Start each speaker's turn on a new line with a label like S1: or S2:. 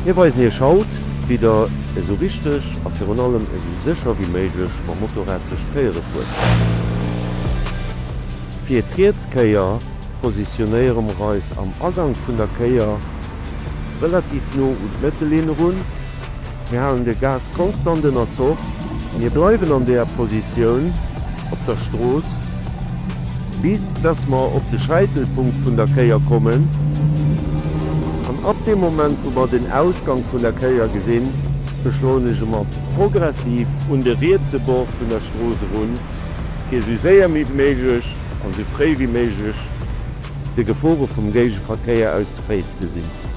S1: Mir weisen Iech haut, wéi der esou richteg a virun allem esou sécher wéi méiglech mam Motorrad duerch d'Kéiere fuert. Fir d'riets Kéier positionéiere mer eis am Agank vun der Kéier relativ no un d'Mëttellinn erun. Mir halen de Gas konstant ënner Zoch. Mir bleiwen an deeër Positioun op der Strooss, bis dass mer op de Scheitelpunkt vun der Kéier kommen. An ab deem Moment, wou mer den Ausgang vun der Kéier gesinn, beschleunege mer progressiv un de rietse Bord vun der Strooss erun, fir esou séier wéi méiglech an esou fréi wéi méiglech de Gefore vum Géigeverkéier aus de Féiss ze sinn.